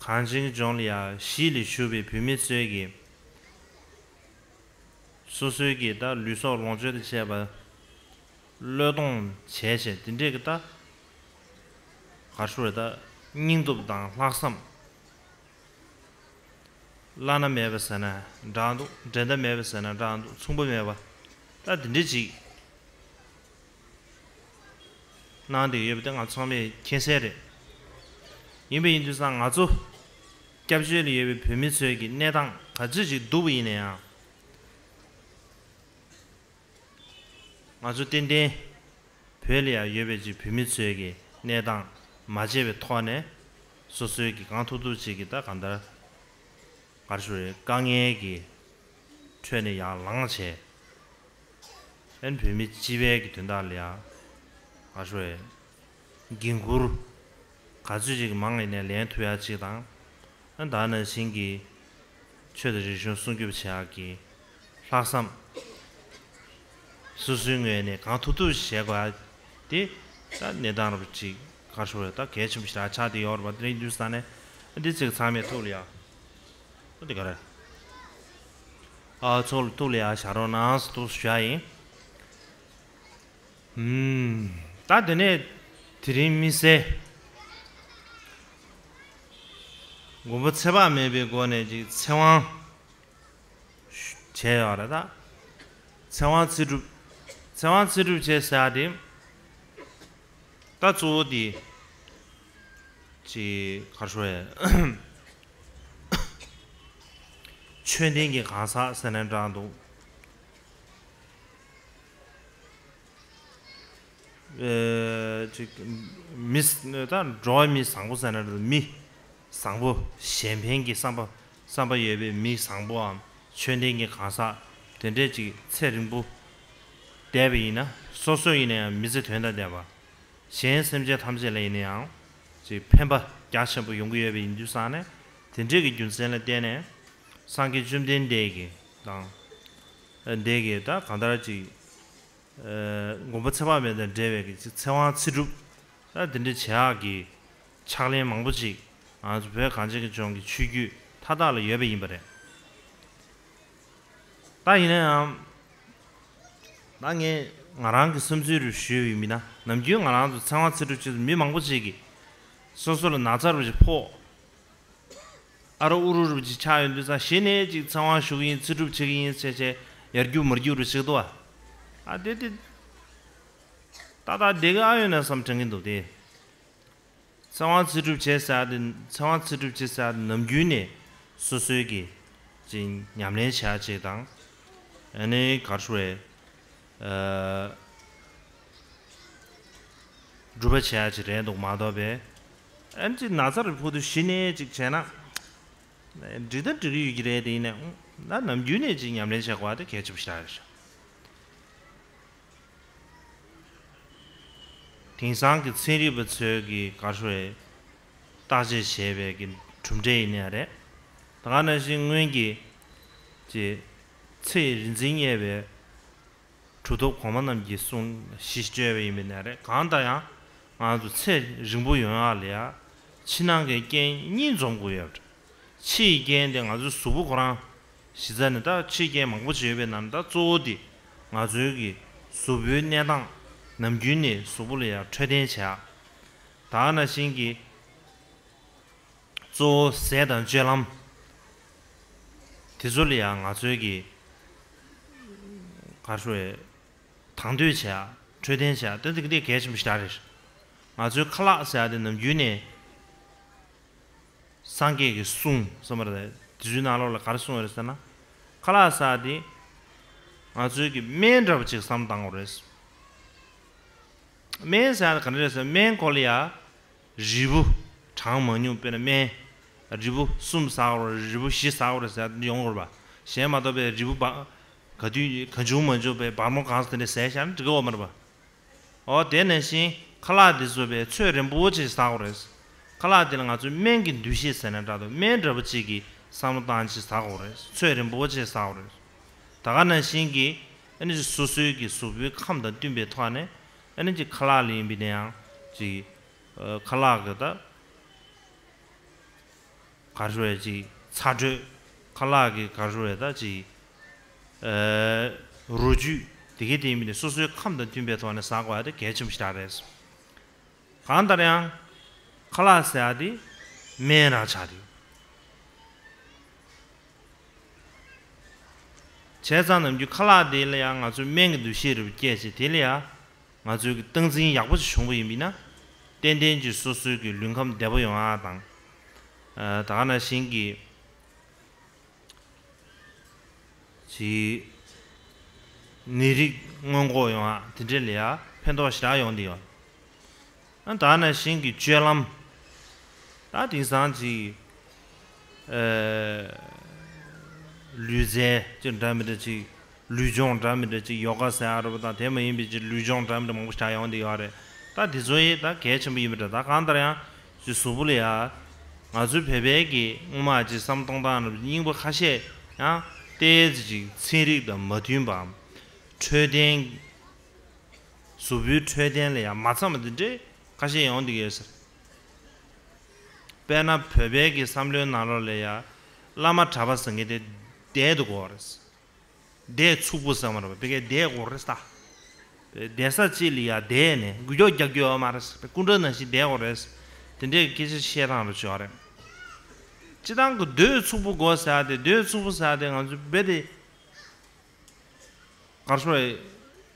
གངས་ཅན་གྱི་ལྗོངས་ལ་ཡ་གཞིས་ལ་བཞུགས་པའི་བོད་མི་ཚོས་ཀྱི་སོ་སོའི་གི་ད་ལུས་སྲོག་ལོངས་སྤྱོད་དང་བཅས་པ་བློས་གཏོང་བྱས་བྱས། དེ་འདྲས་ཀྱི་ད་ག་རེ་ཞུ་དགོས་རེད། ད་སྙིང་སྟོབས་དང་ལྷག་བསམ། བླ་ན་མེད་པ་ཟེར་ན་འདྲ་འདུག། འགྲན་ཟླ་མེད་པ་ཟེར་ན་འདྲ་འདུག། མཚུངས་པ་མེད་པ། ད་དེ་འདྲ་ཅིག་གནང་བསྡད་ཡོད་པ་དེ་ང་ཚང་མས་མཁྱེན་གསལ་རེད། ཡིན་པ་ཡིན་དུས་ཙང་ང་ཚོ་སྐྱབས་བཅོལ་ལ་ཡོད་པའི་བོད་མི་ཚོའི་གི་གནས་སྟངས་ག་ཚོད་ཅིག་སྡུག་པ་ཡིན་ན་ཡང་། ང་ཚོ་ཏན་ཏན་བོད་ལ་ཡང་ཡོད་པའི་ཅིག་བོད་མི་ཚོའི་གི་གནས་སྟངས་མ་བརྗེད་པའི་ཐོག་ནས། སོ་སོའི་གི་གང་ཐུབ་ཐུབ་ཅིག་གི་ད་གང་ལྟར་ག་རེ་ཞུ་དགོས་རེད། དཀའ་ངལ་གྱི་ཁྲོད་ནས་ཡར་ལངས་བྱས། ཨན་བོད་མི་སྤྱི་པའི་གི་དོན་དག་ལ་ཡང་ག་རེ་ཞུ་དགོས་རེད། འགན་འཁུར་ག་ཚོད་ཅིག་མང་ཡིན་ནའི་ལེན་ཐུབ་ཡག་ཅིག་དང་། ཨ་ད་ནང་བཞིན་གྱི་ཆོས་དང་རིག་གཞུང་སྲུང་སྐྱོབ་བྱེད་ཡག་གི་ལྷག་བསམ། སོ་སོའི་ངོས་ནས་གང་ཐུབ་ཐུབ་བྱེད་དགོས་ཡག་དེ་ད་གནས་སྟངས་རབ་ཅིག་ག་རེ་ཞུ་དགོས་རེད། ད་གལ་ཆེན་པོ་ཞིག་ཆགས་བསྡད་ཡོད་རེད་པ། དེ་རིང་དུས་ས་ནས་འདི་ཚིག་ཚང་མས་ཐུགས་ལ་ཡ། ཨོ་དེ་ག་རེད། ཨ་ཚོགས་ལ་ཐུགས་ལ་ཡ་བཞག་རོགས་གནང་ཟེར་ཐུགས་སུ་ཞུ་ཡ་ཡིན། ཨུམ། ད་དེ་ནས་དེ་རིང་དམིགས་བསལ་མགོན་པོ་ཚེ་དཔག་མེད་པའི་སྒོ་ནས་ཅིག་ཚེ་དབང་བྱས་ཡོད་རེད་ད། ཚེ་དབང་ཚེ་སྒྲུབ། ཚེ་དབང་ཚེ་སྒྲུབ་བྱས་ཟེར་ཡ་དེ། ད་གཙོ་བོ་དེ་ཅིག་ག་རེ་ཞུ་དགོས་རེད། མཆོད་རྟེན་གྱི་གང་ཟག་ཟེར་ན་འདྲ་འདུག། ཨེ་ཅིག་མི་ད་འགྲོ་བ་མི་བཟང་པོ་ཟེར་ན་འདྲ་འདུག། མི་བཟང་པོ་གཞན་ཕན་གྱི་བསམ་པ་བསམ་པ་ཡོད་པའི་མི་བཟང་པོའམ་མཆོད་རྟེན་གྱི་གང་ཟག་དེ་འདྲས་ཅིག་ཚེ་རིང་པོ་བསྡད་པ་ཡིན་ན། སོ་སོ་ཡིན་ན་ཡང་མི་ཚེ་དོན་དང་ལྡན་པ། གཞན་སེམས་ཅན་ཐམས་ཅད་ལ་ཡིན་ན་ཡང་ཅིག་ཕན་པ་རྒྱ་ཆེན་པོ་ཡོང་གི་ཡོད་པ་ཡིན་དུས་ཙང་ནས། དེ་འདྲས་ཀྱི་རྒྱུ་མཚན་ལ་བརྟེན་ནས་སངས་རྒྱས་བཅོམ་ལྡན་འདས་ཀྱི་དང་། འདས་ཀྱི་ད་གང་ལྟར་ཅིག་ཨ་མགོན་པོ་ཚེ་དཔག་མེད་དང་འབྲེལ་བའི་གི་ཚེ་དབང་ཚེ་སྒྲུབ། ད་དེ་འདྲ་བྱེད་ཡག་གི་ཕྱག་ལེན་མང་པོ་ཅིག་ང་ཚོ་བོད་གངས་ཅན་གྱི་ལྗོངས་ཀྱི་ཆོས་བརྒྱུད་མཐའ་དག་ལ་ཡོད་པ་ཡིན་པ་རེད། ད་ཡིན་ན་ཡང་། ད་ངས་ང་རང་གི་བསམ་ཚུལ་རེ་ཞུས་པ་ཡིན་ན། ནམ་རྒྱུན་ང་རང་ཚོ་ཚེ་དབང་ཚེ་སྒྲུབ་བྱེད་དུས་མི་མང་པོ་ཅིག་གིས་སོ་སོ་ལ་ན་ཚ་རུ་ཅིག་ཕོག། ཨ་རོ་ཨུ་རུ་རུ་ཅིག་ཆགས་ཡོང་དུས་ཙང་གཞི་ནས་ཅིག་ཚེ་དབང་ཞུ་གི་ཡིན། ཚེ་སྒྲུབ་བྱེད་ཀྱི་ཡིན་ཟེར་བྱས་ཡར་རྒྱུག་མར་རྒྱུག་རུ་བྱེད་འདུག་བ། ཨ་དེ་དེ་ཏག་ཏག་བསྡད་ཀྱི་ཨ་ཡོད་ན་བསམ་དྲན་གྱི་འདུག་སྟེ། ཚེ་དབང་ཚེ་སྒྲུབ་བྱེད་ཟེར་ཡ་དེ། ཚེ་དབང་ཚེ་སྒྲུབ་བྱེད་ཟེར་ཡ་དེ་ནམ་རྒྱུན་ནས་སོ་སོའི་གི་ཅིག་ཉམས་ལེན་བྱེད་ཡ་ཅིག་དང་། ཨ་ནི་ག་རེ་ཞུ་དགོས་རེད། ཨ་སྒྲུབ་པ་བྱེད་ཡ་ཅིག་རེད་འདུག་མ་གཏོགས་པས། ཨ་ནི་ཅིག་ན་ཚ་རུ་ཕོག་དུས་གཞི་ནས་ཅིག་བྱས་ན་འགྲིག་ད་འགྲིག་གི་ཡོད་ཀྱི་རེད། དེ་ཡིན་ན་ད་ནམ་རྒྱུན་ནས་ཅིག་ཉམས་ལེན་བྱེད་དགོས་པ་དེ་གལ་ཆེན་པོ་ཞིག་རེད་ཤག། དེང་སང་གི་ཚན་རིག་པ་ཚོས་ཀྱིས་ག་རེ་ཞུ་དགོས་རེད། བརྟག་དཔྱད་བྱས་པའི་གི་གྲུབ་འབྲས་ཡིན་ནའི་རེད། ད་ག་ནང་བཞིན་སྔོན་གྱི་ཅིག་ཚེ་རིག་འཛིན་བརྙེས་པའི་གྲུབ་ཐོབ་གོང་མ་རྣམས་ཀྱིས་གསུངས་གཞི་བཅོལ་བ་ཡིན་པ་ཡིན་ནའི་རེད། གང་ལྟར་ཡང་ང་ཚོ་ཚེ་རིང་པོ་ཡོང་ཡག་ལ་ཡ་ཕྱི་ནང་གི་རྐྱེན་གཉིས་འཛོམས་དགོས་ཡོད་རེད། ཕྱི་ཡི་རྐྱེན་དེ་ང་ཚོའི་གཟུགས་པོ་ཁོ་རང་། གཞི་རྩ་ནས་ད་ཕྱི་རྐྱེན་མང་པོ་ཅིག་ཡོད་པའི་ནང་ནས་ད་གཙོ་བོ་དེ་ང་ཚོའི་གི་གཟུགས་པོའི་གནས་སྟངས་ནམ་རྒྱུན་ནས་གཟུགས་པོ་ལ་ཡང་འཕྲོད་བསྟེན་བྱེད་ཡག། ད་ག་ནང་བཞིན་གྱི་གཙོ་བོ་ཟས་དང་སྤྱོད་ལམ་དེ་ཚོ་ལ་ཡང་ང་ཚོའི་གི་ག་རེ་ཞུ་དགོས་རེད། དང་དོད་བྱེད་ཡག། འཕྲོད་བསྟེན་བྱེད་ཡག་དེ་འདི་གལ་ཆེན་པོ་ཞེ་དྲག་རེད། ང་ཚོའི་ཁ་ལག་ཟེར་ཡག་དེ་ནམ་རྒྱུན་ནས་ སངས་རྒྱས་ཀྱི་གསུང་ཟེར་བ་རེད། དེ་ཚོའི་ནང་ལོགས་ལ་ག་རེ་གསུངས་ཡོད་རེད་ཟེར་ན། ཁ་ལག་ཟེར་ཡ་དེ་ང་ཚོའི་གི་སྨན་འདྲ་པོ་ཅིག་བསམ་བློ་བཏང་དགོས་རེད། སྨན་ཟེར་ཡ་ག་འདྲ་རེད་ཟེར་ན། སྨན་གོ་ལ་ཡ་རིལ་བུ་གྲངས་མང་ཉུང་། དཔེར་ན་སྨན་རིལ་བུ་གསུམ་ཟ་དགོས་རེད། རིལ་བུ་བཞི་ཟ་དགོས་རེད་ཟེར་ཡ་ཡོང་དགོས་རེད་པ། གཞན་མ་གཏོགས་པའི་རིལ་བུ་བ་ག་དུས་གང་བྱུང་མང་བྱུང་པའི་སྦར་མོ་གང་ཟེར་དེ་འདྲ་ཟས་བཞག་ན་འགྲིག་གི་ཡོད་མ་རེད་པ། འོ་དེ་ནང་བཞིན་ཁ་ལག་འདི་ཚོ་བའི་ཚོད་རན་པོ་ཅིག་ཟ་དགོས་རེད། ཁ་ལག་འདི་ལ་ང་ཚོས་སྨན་གྱི་འདུ་ཤེས་ཟེར་ན་འདྲ་འདུག་སྨན་འདྲ་པོ་ཅིག་གི་བསམ་བློ་བཏང་ཅིག་ཟ་དགོས་རེད། ཚོད་རན་པོ་ཅིག་ཟ་དགོས་རེད། ད་ག་ནང་བཞིན་གྱི་ཨ་ནི་སོ་སོའི་གི་གཟུགས་པོའི་ཁམས་དང་བསྟུན་པའི་ཐོག་ནས་ཨ་ནི་ཅིག་ཁ་ལག་ལ་ཡིན་པའི་ནའང་ཅིག་ཨ་ཁ་ལག་གི་ད། ག་རེ་ཟེར་ཅིག་ཚ་དྲོད། ཁ་ལག་གི་ག་རེ་ཟེར་ད་ཅིག་ཨ་རོ་བཅུད་དེ་གའི་སྟེང་མི་ནི་སོ་སོའི་ཁམས་དང་མཐུན་པའི་ཐོག་ནས་ཟ་དགོས་ཡ་དེ་གལ་ཆེན་པོ་ཞིག་རེད། གང་ལྟར་ཡང་ཁ་ལག་ཟེར་ཡ་དེ་སྨན་རང་ཆགས་དེ། བྱས་ཙང་ནམ་རྒྱུན་ཁ་ལག་དེ་ལ་ཡང་ང་ཚོས་སྨན་གྱི་འདུ་ཤེས་རེ་བ་སྐྱེས་བྱས། དེ་ལ་ཡང་ང་ཚོའི་གི་སྟངས་འཛིན་ཡག་པོ་ཞིག་བྱུང་བ་ཡིན་པ་ཡིན་ན། ཏན་ཏན་གྱིས་སོ་སོའི་གི་ལུས་ཁམས་བདེ་པོ་ཡོང་ཡ་དང་། ཨ་ད་ག་ནང་བཞིན་གྱི་ཅིག་ནད་རིགས་སྔོན་འགོག་ཡོང་ཡ་དེ་འདྲ་ལ་ཡ་ཕན་ཐོགས་ཞེ་དྲག་ཡོང་གི་ཡོད། ཨ་ད་ག་ནང་བཞིན་གྱི་སྤྱོད་ལམ། ད་དེང་སང་ཅིག་ཨ་ལུས་རྩལ་ཅིག་འདྲ་མི་འདྲ་ཅིག་ལུས་སྦྱོང་འདྲ་མི་འདྲ་ཅིག་ཡོ་ག་ཟེར་ཡ་རེད་པ་དང་། དེ་མ་ཡིན་པའི་ཅིག་ལུས་སྦྱོང་འདྲ་མི་འདྲ་མང་པོ་ཞིག་ཡོང་བསྡད་ཡོད་རེད། ད་དེ་ཚོ་ཡི་ད་གལ་ཆེན་པོ་ཡིན་པ་འདྲ། ད་གང་ལྟར་ཡང་ཅིག་གཟུགས་པོ་ལ་ཡ་ང་ཚོའི་བོད་པའི་གི་སྔོན་མ་ཅིག་བསམ་བློ་གཏོང་སྟངས་རེད། རྙིང་པ་ཁ་ཤས་ཡང་ཏོག་ཙམ་ཅིག་ཚན་རིག་དང་མ་མཐུན་པའམ། འཕྲོད་བསྟེན། གཟུགས་པོའི་འཕྲོད་བསྟེན་ལ་ཡ་མ་འཚམ་པ་འདི་འདྲའི་ཁ་ཤས་ཡོང་བསྡད་ཡོད་ཟེར། དཔེར་ན་བོད་པའི་གི་བསམ་བློའི་ནང་ལོགས་ལ་ཡ་བླ་མ་གྲྭ་པ་ཟེར་མཁན་དེ་བསྡད་དགོས་རེད། བསྡད་ཚུགས་པོ་ཟེར་བ་རེད་པ། དེ་གའི་བསྡད་དགོས་རེད་ད། བསྡད་ས་གཅིག་ལ་ཡ་བསྡད་ནས་འགུལ་སྐྱོད་རྒྱག་རྒྱུ་ཡོད་མ་རེད། སྐུ་འདྲ་ནང་བཞིན་བསྡད་དགོས་རེད། དེ་འདྲའི་སྐད་ཆ་བཤད་སྟངས་རུ་བྱུང་བ་རེད། སྤྱིར་བཏང་གི་སྡོད་ཚུགས་པོ་དགོས་ཟེར་ཡ་དེ། སྡོད་ཚུགས་པོ་ཟེར་ཡ་དེ་ང་ཚོ་རྦད་དེ་ག་རེ་ཟེར།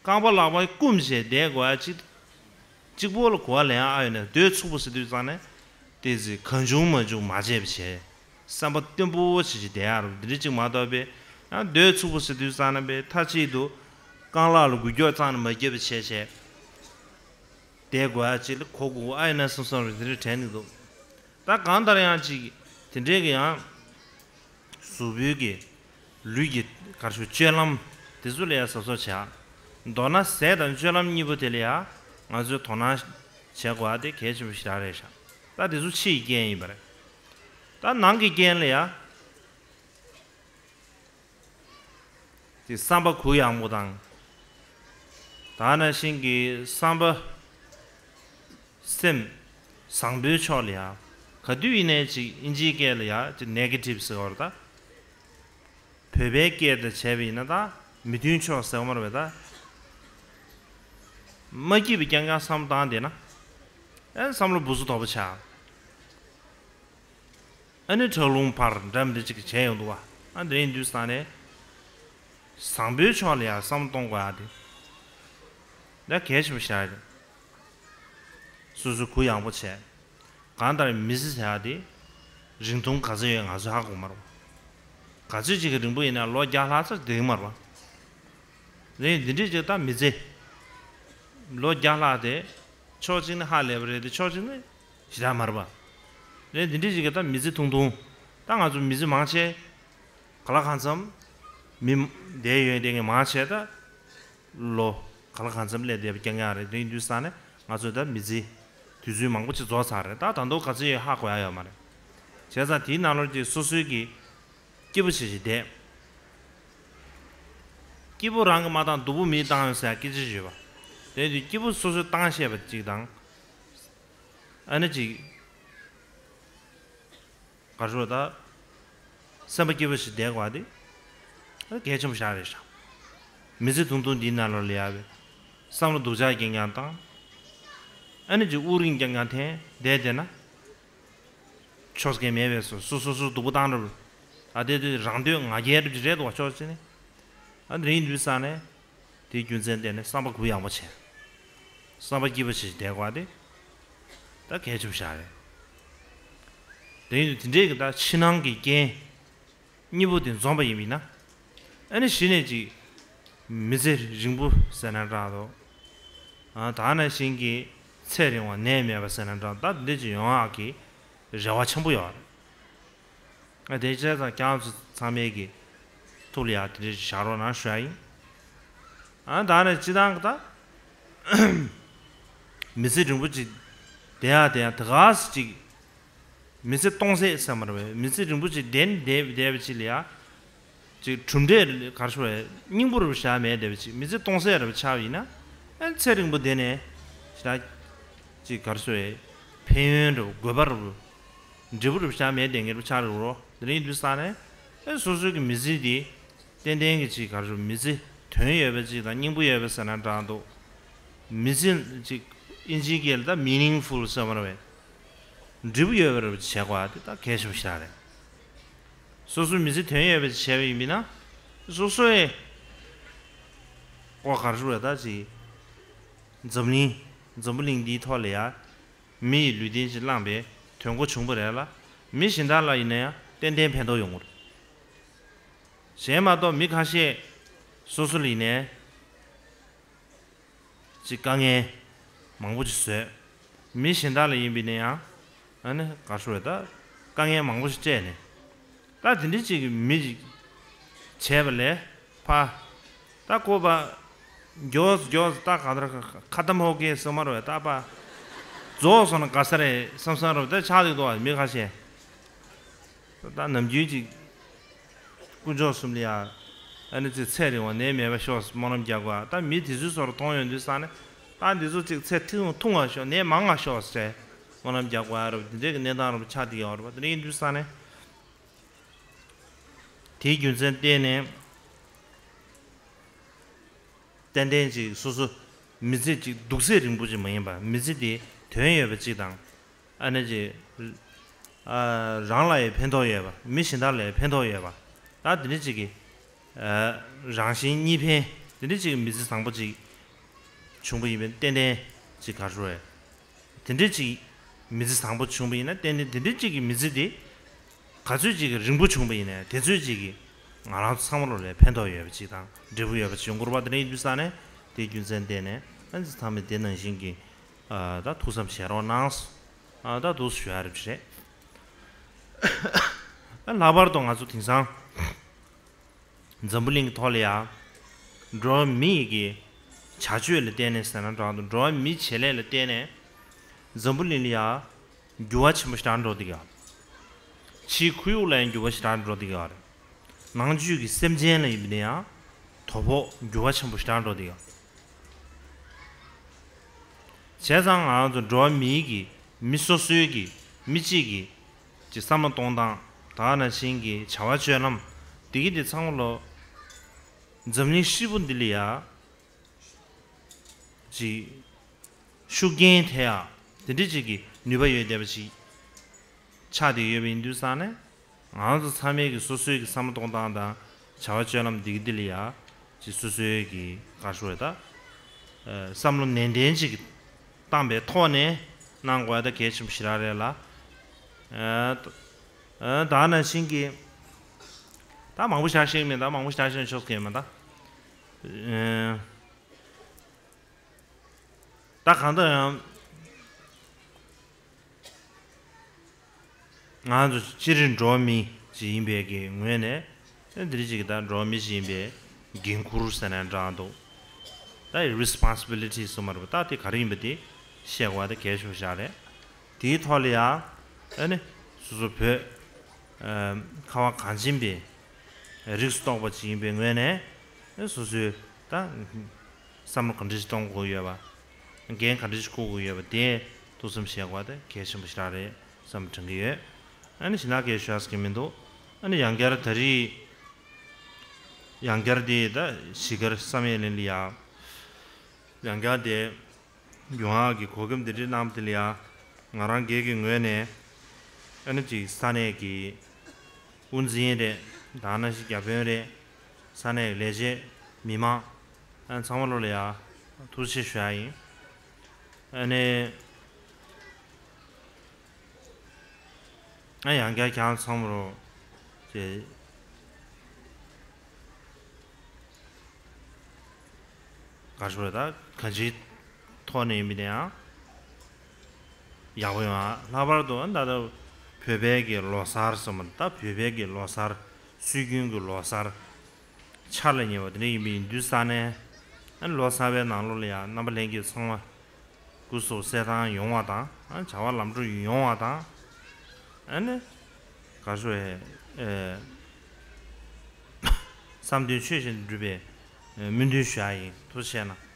རྐང་པ་ལག་པ་བསྐུམས་བྱས་བསྡད་དགོས་ཡ་གཅིག་གཅིག་པོ་ལ་གོ་བ་ལེན་ཡ་ཨ་ཡོད་ནས། སྡོད་ཚུགས་པོ་ཟེར་དུས་ཙང་ནས་ཏོག་ཙམ་གང་བྱུང་མང་བྱུང་མ་བྱས་པ་བྱས། བསམ་པ་བརྟན་པོ་བྱས་བྱས་བསྡད་ཡ་རུ་འདི་འདྲ་གཅིག་མ་གཏོགས་པའི། ཡང་སྡོད་ཚུགས་པོ་ཟེར་དུས་ཙང་ནས་པའི་མཐའ་གཅིག་ཏུ་རྐང་ལག་ལ་འགུལ་སྐྱོད་ཙང་ནས་མ་བརྒྱབ་པ་བྱས་བྱས་བསྡད་དགོས་ཡ་གཅིག་ལ་གོ་དགོས་ཨ་ཡོད་ན་བསམ་བསམ་རེ་འདི་འདྲ་དྲན་གྱི་འདུག་ད་གང་ལྟར་ཡང་ཅིག་དེ་འདྲའི་གི་ཡང་གཟུགས་པོའི་གི་ལུས་ཀྱི་ག་རེ་ཞུ། སྤྱོད་ལམ་དེ་ཚོ་ལ་ཡ་གཟབ་གཟབ་བྱ། མདོར་ན་ཟས་དང་སྤྱོད་ལམ་གཉིས་པོ་དེ་ལ་ཡ་ང་ཚོས་དོ་སྣང་བྱེད་དགོས་ཡ་དེ་གལ་ཆེན་པོ་ཞེ་དྲག་རེད་ཤག་ད་དེ་ཚོ་ཕྱི་ཡི་རྐྱེན་ཡིན་པ་རེད། ད་ནང་གི་རྐྱེན་ལ་ཡ། དེ་བསམ་པ་གུ་ཡངས་པོ་དང་། ད་ནང་བཞིན་གྱི་བསམ་པ། སེམས་བཟང་པོའི་ཕྱོགས་ལ་ཡ། ག་དུས་ཡིན་ནའི་ཅིག་ཨིན་ཇིའི་སྐད་ལ་ཡ་ཅིག་ནེ་གེ་ཊིབ་ཟེར་བ་རེད་ད། བོད་པའི་སྐད་དུ་བྱས་པ་ཡིན་ན་ད་མི་མཐུན་ཕྱོགས་ཟེར་བ་མ་རེད་པས་ད། མ་སྐྱིད་པ་རྐྱང་རྐྱང་བསམ་བློ་བཏང་བསྡད་ན། ཨེ་བསམ་བློ་སྦུ་སུ་དོག་པོ་ཆགས། ཨ་ནི་ཁྲག་རླུང་འཕར་འདྲ་མི་འདྲ་ཅིག་བྱས་ཡོང་འདུག་བ། ཨ་འདི་ཡིན་དུས་ཙང་ནས། བཟང་པོའི་ཕྱོགས་ལ་ཡང་བསམ་བློ་གཏོང་དགོས་ཡ་དེ། ད་གལ་ཆེན་པོ་ཞིག་རེད། སོ་སོ་གུ་ཡངས་པོ་བྱས། གང་ལྟར་མི་ཚེ་ཟེར་ཡ་དེ། རིང་ཐུང་ག་ཚོད་ཡོད་ང་ཚོས་ཧ་གོ་མ་རེད། ག་ཚོད་ཅིག་གི་རིང་པོ་ཡིན་ན་ལོ་བརྒྱ་ལྷག་ཙམ་བསྡད་ཀྱི་མ་རེད་པ། རེད། འདི་འདྲས་ཅིག་ད་མི་ཚེ། ལོ་བརྒྱ་ལྷག་དེ། ཕྱོགས་གཅིག་ནས་ཧ་ལས་པ་རེད་དེ་ཕྱོགས་གཅིག་ནས་ཞེ་དྲག་མ་རེད་པ། རེད། འདི་འདྲས་ཅིག་གི་ད་མི་ཚེ་ཐུང་ཐུང་། ད་ང་ཚོ་མི་ཚེ་མང་ཆེ། ག་ལ་གང་འཚམ། མི་བསྡད་ཡོད་བསྡད་མཁན་མང་ཆེ་ད། ལོ། ག་ལ་གང་འཚམ་སླེབས་བསྡད་པ་རྐྱང་རྐྱང་རེད། དེ་ཡིན་དུས་ཙང་ནས་ང་ཚོས་ད་མི་ཚེ། དུས་ཚོད་མང་པོ་ཅིག་རྫོགས་ཚར་རེད། ད་ད་དུང་ག་ཚོད་ཡོད་ཧ་གོ་ཡ་ཡོད་མ་རེད། བྱས་ཙང་དེའི་ནང་ལོགས་ཀྱི་སོ་སོའི་གི་སྐྱིད་པོ་བྱེད་བྱེད་བསྡད། སྐྱིད་པོ་རང་གིས་མ་བཏང་སྡུག་པོ་མིས་བཏང་ཡོད་ཟེར་ཡ་སྐད་ཆ་ཞིག་ཡོད་པ། དེ་དུས་སྐྱིད་པོ་སོ་སོས་བཏང་ཤེས་པ་ཅིག་དང་། ཨ་ནི་ཅིག་ག་རེ་ཟེར་ད། སེམས་པ་སྐྱིད་པོ་ཞིག་བསྡད་དགོས་པ་དེ། ཨ་གལ་ཆེན་པོ་ཞིག་རེད་ཤག་མི་ཚེ་ཐུང་ཐུང་འདིའི་ནང་ལོགས་ལ་ཡ་བའི། བསམ་བློ་སྡུག་ཅག་རྐྱང་རྐྱང་བཏང་། ཨ་ནི་ཅིག་དབུགས་རིང་རྐྱང་རྐྱང་འཐེན་བསྡད་བསྡད་ན། ཕྱོགས་གང་མེད་པས་སོ་སོ་སོ་སོ་སྡུག་པོ་བཏང་རབས། ཨ་དེ་དུས་རང་འདོད་ང་རྒྱལ་རབས་ཀྱི་རེད་འདུག་བ་ཕྱོགས་གཅིག་ནས། ཨ་དེ་རིང་དུས་ས་ནས། དེའི་རྒྱུ་མཚན་བརྟེན་ནས་བསམ་པ་གུ་ཡངས་པོ་བྱས། བསམ་པ་སྐྱིད་པོ་བྱས་བསྡད་དགོས་པ་དེ། ད་གལ་ཆེན་པོ་ཞིག་རེད། དེ་ཡིན་དུས་དེ་འདྲའི་གི་ད་ཕྱི་ནང་གི་རྐྱེན་གཉིས་པོ་དེ་འཛོམས་པ་ཡིན་པ་ཡིན་ན། ཨ་ནི་གཞི་ནས་ཅིག་མི་ཚེ་རིང་པོ་ཟེར་ན་འདྲ་འདུག་ཨ་ད་ནང་བཞིན་གྱི་ཚེ་རིང་བ་ནད་མེད་པ་ཟེར་ན་འདྲ་འདུག་ད་དེ་འདྲ་ཅིག་ཡོང་ཡག་གི་རེ་བ་ཆེན་པོ་ཡོད་རེད། ཨ་དེ་བྱས་ཙང་ཁྱེད་རང་ཚོ་ཚང་མས་ཀྱི་ཐུགས་ལ་ཡག་དེ་འདྲ་ཞིག་བཞག་རོགས་གནང་ཞུ་ཡ་ཡིན། ཨ་ད་ནི་སྤྱི་བཏང་གི་ད་མི་ཚེ་རིང་པོ་ཅིག་བསྡད་ཡག་བསྡད་ཡག་དེ་ག་སེ་ཅིག་མི་ཚེ་སྟོང་ཟད་ཟེར་མ་རེད་པས། མི་ཚེ་རིང་པོ་ཅིག་བསྡད་བསྡད་བསྡད་པ་ཅིག་ལ་ཡ་ཅིག་གྲུབ་འབྲས་ག་རེ་ཞུ་དགོས་རེད། སྙིང་པོ་རུ་བཞག་མེད་བསྡད་པ་ཅིག་མི་ཚེ་སྟོང་ཟད་རུ་ཆགས་པ་ཡིན་ན། ཨ་ཚེ་རིང་པོ་བསྡད་ནས་ཞེ་དྲག་ཅིག་ག་རེ་ཞུ་དགོས་རེད། ཕན་ཡོན་རུ་དགོས་པ་རུ་འབྲས་བུ་རུ་བཞག་མེད་བསྡད་མཁན་རུ་ཆགས་རེད་རོ། དེ་རིང་དུས་ས་ནས་ཨ་སོ་སོའི་གི་མི་ཚེ་འདི་ཏན་ཏན་གྱི་ཅིག་ག་རེ་ཞུ་མི་ཚེ་དོན་ཡོད་པ་ཅིག་དང་སྙིང་པོ་ཡོད་པ་ཟེར་ན་འདྲ་འདུག་མི་ཚེ་ཅིག་ཨིན་ཇིའི་སྐད་ལ་ད་མི་ནིང་ཕུལ་ཟེར་བ་རེད་པས། འབྲས་བུ་ཡོད་པ་རུ་བྱེད་དགོས་པ་དེ་ད་གལ་ཆེན་པོ་ཞིག་རེད། སོ་སོའི་མི་ཚེ་དོན་ཡོད་པ་ཅིག་བྱས་པ་ཡིན་པ་ཡིན་ན། སོ་སོའི་ཀོ་ག་རེ་ཞུ་དགོས་རེད། ད་ཅིག་འཛམ་གླིང་འཛམ་བུ་གླིང་འདིའི་ཐོག་ལ་ཡ་མི་ཡི་ལུས་རྟེན་ཅིག་བླངས་པའི་དོན་གོ་བྱུང་བ་རེད་ལ། མི་གཞན་དག་ལ་ཡིན་ན་ཡང་ཏན་ཏན་ཕན་ཐོགས་ཡོང་གི་རེད། གཞན་མ་གཏོགས་མི་ཁ་ཤས་སོ་སོ་ལ་ཡིན་ནའི་ཅིག་དཀའ་ངལ་མང་པོ་ཅིག་བཟོས། མི་གཞན་དག་ལ་ཡིན་པ་ཡིན་ན་ཡང་ཨ་ནི་ག་རེ་ཞུ་དགོས་རེད། ད་དཀའ་ངལ་མང་པོ་ཞིག་སྤྲད་ནས། ད་དེ་འདྲ་ཅིག་གི་མི་ཅིག་བྱས་པ་ལས་ཕ། ད་ཀོ་པ་མགྱོགས་སུ་མགྱོགས་སུ་ད་གང་ལྟར་ཁ་ཏ་མོ་ཀེ་ཟེར་མ་རེད་པས། ད་ཕ་རྫོགས་སོང་ན་དགའ་ས་རེད་བསམ་བསམ་རེད་པས། ད་ཆགས་འདུག་མི་ཁ་ཤས། ད་ནམ་རྒྱུན་ཅིག་དཀོན་མཆོག་གསུམ་ལ་ཡ་ཨ་ནི་ཅིག་ཚེ་རིང་བ་ནད་མེད་པ་ཤོག་སྨོན་ལམ་རྒྱག་དགོས། ད་མི་དེ་ཚོའི་བཟོ་འདྲ་མཐོང་ཡོང་དུས་ས་ནས་ད་འདི་ཚོ་ཅིག་ཚེ་ཐུང་ཐུང་བ་ཤོག་ནད་མང་བ་ཤོག་ཟེར་སྨོན་ལམ་རྒྱག་དགོས་རེད་པས། དེ་འདྲའི་གི་གནས་སྟངས་རུ་ཆགས་བསྡད་ཡོད་རེད་པས། དེ་འདྲ་ཡིན་དུས་ས་ནས། དེའི་རྒྱུ་མཚན་བརྟེན་ནས་ཏན་ཏན་ཅིག་སོ་སོ་མི་ཚེ་ཅིག་སྡུག་ཚེ་རིང་པོ་ཅིག་མ་ཡིན་པ། མི་ཚེ་དེ་དོན་ཡོད་པ་ཅིག་དང་། ཨ་ནི་ཅིག་ཨ་རང་ལ་ཡང་ཕན་ཐོགས་ཡོད་པ། མི་གཞན་དག་ལ་ཡང་ཕན་ཐོགས་ཡོད་པ། ད་དེ་འདྲ་ཅིག་གི་ཨ་རང་གཞན་གཉིས་ཕན་དེ་འདྲ་ཅིག་གི་མི་ཚེ་བཟང་པོ་ཅིག་བྱུང་པ་ཡིན་པས། ཏན་ཏན་ཅིག་ག་རེ་ཞུ་དགོས་རེད། དེ་འདྲ་ཅིག་མི་ཚེ་བཟང་པོ་བྱུང་བ་ཡིན་ན། ཏན་ཏན་དེ་འདྲ་ཅིག་གི་མི་ཚེ་དེ་ག་ཚོད་ཅིག་གི་རིང་པོ་བྱུང་བ་ཡིན་ན། དེ་ཚོད་ཅིག་གི་ང་རང་ཚོ་ཚང་མ་ལོ་ལ་ཕན་ཐོགས་ཡོད་པ་ཅིག་དང་འབྲས་བུ་ཡོད་པ་ཅིག་ཡོང་གི་རེད་པས། དེ་འདྲ་ཡིན་དུས་ས་ནས་དེའི་རྒྱུ་མཚན་བརྟེན་ནས་ཨ་ནི་ཚང་མས་དེ་ནང་བཞིན་གྱི་ཨ་ད་ཐུགས་བསམ་བཞེས་རོགས་གནང་། ཨ་ད་འདུག་སེ་ཞུ་ཡ་རེད་པས། ཨ་ལྷག་པར་དུ་ང་ཚོ་དེང་སང་འཛམ་བུ་གླིང་གི་ཐོག་ལ་ཡ་འགྲོ་བ་མི་ཡི་གི་བྱ་སྤྱོད་ལ་བརྟེན་ནས་ཟེར་ན་འདྲ་འདུག་འགྲོ་བ་མིའི་བྱེད་ལས་ལ་བརྟེན་ནས་འཛམ་བུ་གླིང་ལ་ཡ་འགྱུར་བ་ཆེན་པོ་ཞེ་དྲག་འགྲོ་བསྡད་ཀྱི་ཡོད། ཕྱིའི་ཁོར་ཡུག་ལ་ཡང་འགྱུར་བ་ཞེ་དྲག་འགྲོ་བསྡད་ཀྱི་ཡོད་རེད། ནང་བཅུད་ཀྱི་སེམས་ཅན་ལ་ཡིན་པ་ན་ཡང་དོ་ཕོག་འགྱུར་བ་ཆེན་པོ་ཞེ་དྲག་འགྲོ་བསྡད་ཀྱི་ཡོད། བྱས་ཙང་ང་རང་ཚོ་འགྲོ་བ་མིའི་གི་མི་སོ་སོའི་གི་མི་གཅིག་གི་ཀྱི་བསམ་བློ་གཏོང་སྟངས། ད་ནང་བཞིན་གྱི་བྱ་བ་སྤྱོད་ལམ་འདི་གི་འདི་ཚང་མ་ལོ་འཛམ་གླིང་ཧྲིལ་པོ་འདི་ལ་ཡ་ཅིག་ཤུགས་རྐྱེན་ཐེབས་ཡག་དེ་འདྲ་ཅིག་གི་ནུས་པ་ཡོད་བསྡད་པ་ཅིག་ཆགས་བསྡད་ཡོད་པ་ཡིན་དུས་ཙང་ནས། ང་ཚོ་ཚང་མས་ཀྱི་སོ་སོའི་གི་བསམ་བློ་གཏོང་སྟངས་དང་བྱ་བ་སྤྱོད་ལམ་འདི་གི་འདི་ལ་ཡ་ཅིག་སོ་སོའི་གི་ག་རེ་ཞུ་དགོས་རེད། ད་བསམ་བློ་ནན་ཏན་ཅིག་བཏང་པའི་ཐོག་ནས་གནང་དགོས་ཡ་ད་གལ་ཆེན་པོ་ཞེ་དྲག་རེད་ལ། ཨ་ད་ནང་བཞིན་གྱི་ད་མང་པོ་ཞིག་བཤད་ཀྱི་མེད། ད་མང་པོ་ཞིག་བཤད་ཆོག་གི་མ་ད། ཨ་ད་གང་ལྟར་ཡང་ང་ཚོ་སྤྱིར་འགྲོ་བ་མི་ཅིག་ཡིན་པའི་གི་ངོས་ནས། ཨ་འདི་རིགས་ཅིག་ད་འགྲོ་བ་མི་ཅིག་ཡིན་པའི་འགན་འཁུར་ཟེར་ན་འདྲ་འདུག་ད་རེ་སི་པོན་སི་བི་ལི་ཊི་ཟེར་མ་རེད་པ། ད་དེ་ག་རེ་ཡིན་པ་དེ་བཤད་དགོས་པ་དེ་གལ་ཆེན་པོ་ཞིག་རེད། དེའི་ཐོག་ལ་ཡ་ཨ་ནི་སོ་སོ་བོད་ཨ་ཁ་བ་གངས་ཅན་པའི་རིགས་སུ་གཏོགས་པ་ཅིག་ཡིན་པའི་ངོས་ནས། ཨ་སོ་སོའི་ད་བསམ་བློ་ག་འདྲ་ཞིག་གཏོང་དགོས་ཡོད་པ། འགན་ག་འདྲ་ཞིག་འཁུར་དགོས་ཡོད་པ་དེ་ཐུགས་བསམ་བཞེས་དགོས་པ་དེ་གལ་ཆེན་པོ་ཞིག་རེད་བསམ་དྲན་གྱི་ཡོད། ཨ་ནི་ཞེ་དྲག་གི་ཞུ་ཡ་ཟེར་གྱི་མི་འདུག་ཨ་ནི་ཡང་བསྐྱར་ད་རེས་ཡང་བསྐྱར་དེ་ད་གཞིས་སྒར་བསམ་ཡས་གླིང་ལ་ཡ་ཡང་བསྐྱར་དེ་ཡོང་ཡག་གི་གོ་སྐབས་འདི་འདྲ་གནང་བ་དེ་ལ་ཡ་ང་རང་སྒེར་གྱི་ངོས་ནས་ཨ་ནི་ཅིག་ས་གནས་ཀྱི་དབུ་འཛིན་རེད། ད་ནང་བཞིན་བརྒྱ་དཔོན་རེད། ས་གནས་ཀྱི་ལས་བྱེད་མི་མང་ཨ་ཚང་མ་ལོ་ལ་ཡ་ཐུགས་རྗེ་ཆེ་ཞུ་ཡ་ཡིན། ཨ་ནི་ ཨ་ཡང་བསྐྱར་ཁྱེད་རང་ཚང་མ་རུ་ཅེ་ག་ཞུ་རེད། ད་གང་ཅིའི་ཐོག་ནས་ཡིན་པ་ཡིན་ན་ཡང་ཡག་པོ་ཡོང་ཨ། ལྷག་པར་དུ་ད་ལྟ་བོད་པའི་གི་ལོ་གསར་སོང་མ། ད་བོད་པའི་གི་ལོ་གསར། སྲོལ་རྒྱུན་གྱི་ལོ་གསར་ཆ་ལ་ཉེ་བ་དེ་འདྲ་ཡིན་པ་ཡིན་དུས་ཙང་ནས། ཨ་ལོ་གསར་པའི་ནང་ལོགས་ལ་ཡང་རྣམ་པ་ལྷན་རྒྱས་ཚང་མ་སྐུ་གཟུགས་གསལ་ཐང་ཡོང་བ་དང་། ཨ་བྱ་བ་ལམ་འགྲོ་ཡོང་བ་དང་། ཨ་ནི་ག་ཞུ་ཨེ་ཨེ་བསམ་དོན་ཆོས་བཞིན་འགྲུབ་པའི་སྨོན་འདུན་ཞུ་ཡ་ཡིན། ཐུགས་རྗེ་གནང་།